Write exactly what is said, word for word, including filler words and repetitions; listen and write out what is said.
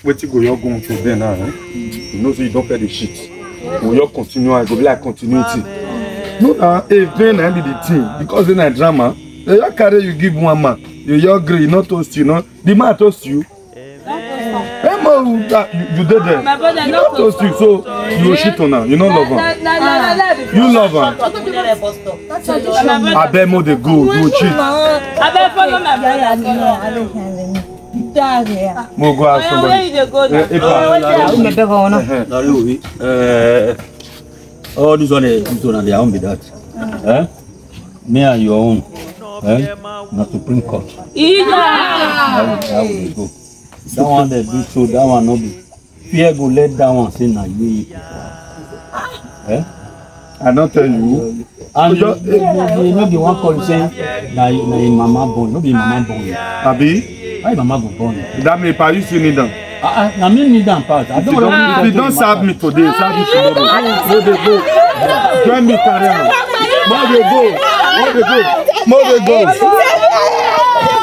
Wetin go your go on to then now? Eh? You know say you don pay the shit. Go your continue, I go be like continuity. No, na a vein na be the thing because then na drama. They just carry you give one man. You your gree, you no toast you, no. The man toast you. Hey, man, you, you, you did there. My brother, you no toast you, so you go shit on her. You no love her. You love her. I bet more they go. You cheat. I bet follow my brother. Mo go ask somebody. Where you dey go now? Eh, eh, pa. Sorry, Obi. Eh, all this one, eh, this one, na their own be that. Eh? Me and your own, eh? Na Supreme Court. Ija! That, that will go. That one they do so, that one no be. Fear go let that one say na you. Eh? I don't tell you. And you, you, you no be one call say na na im mama born, no be im mama born. Abi? Why im mama go born? That mean pa you still kneel down. Ah, ah, na me kneel down pass. I don't If you don't, if you don't serve me today, serve me tomorrow. Mo dey go. Join me carry am. Mo dey go. Mo dey go. Mo dey go.